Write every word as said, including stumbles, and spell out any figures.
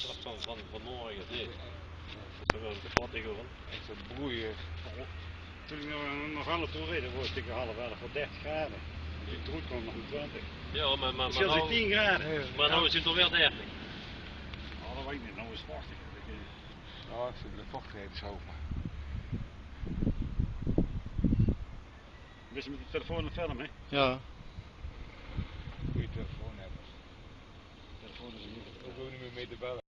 Van, van, vanmorge, hè. Ze wille de pot in goon. Echt ein broeie. Toen ich nog, nog aan 't toereide waas, tege half elf op dertig grade. Toen ich d'roet kaom nog ein twintig. Jao, mer, mer, mer noe, tien grade. Mer noe is 't alweer dertig. Jao, det weit ich neet. Noe is 't vochtig. Jao, ich vinj de vochtigheid is hoog, mer. Bis se mit de telefoon aan 't filme, hè? Jao. Goeie telefoon höbbe. Telefoon is neet. Hoef ich neet mieë mit te belle.